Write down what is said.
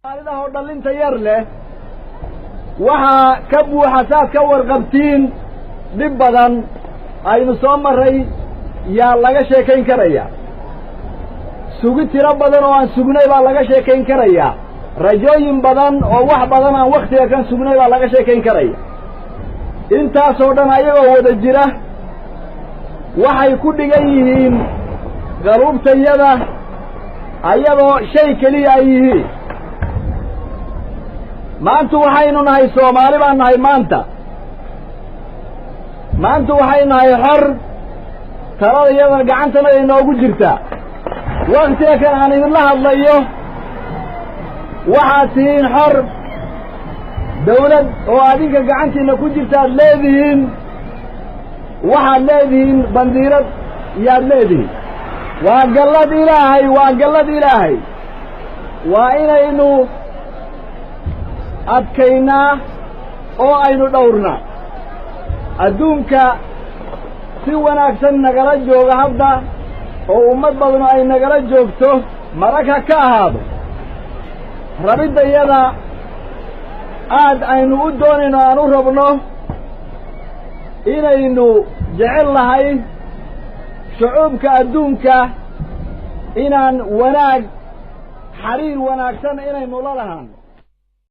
Soomaalida oo dhallinta yar leh waxaa ka buuxa, saad ka warqabtiin, dhib badan aynu soo marray yaa laga sheekayn karaya, sugi tiro badan oo aan sugnay baa laga sheekayn karayaa, rajooyin badan oo wax badan aan wakhtiga kan sugnay baa laga sheekayn karaya. Intaasoo dhan ayagoo wada jira waxay ku dhigan yihiin qaluubtayada ayadoo shay keliya ay yihiin. Maanta waxaynu nahay Soomaali baan nahay. Maanta waxay nahay xor, talada iyada gacantana inoogu jirtaa. Waktiga kan aan idinla hadlayo waxaad tihiin xor, dawlad oo adinka gacantiina ku jirtaad leedihiin, waxaad leedihiin bandiirad yaad leedihiin. Waa gallad Ilaahay, waa gallad Ilaahay. Waa inaynu adkaynaa oo aynu dhowrnaa. Adduunka si wanaagsan nagala jooga hadda oo ummad badanu ay nagala joogto, marag ha ka ahaado rabiddayada aad aynu u doonayno, aan u rabno inaynu jecel nahay shucuubka adduunka inaan wanaag, xariir wanaagsan inaynu la lahaano.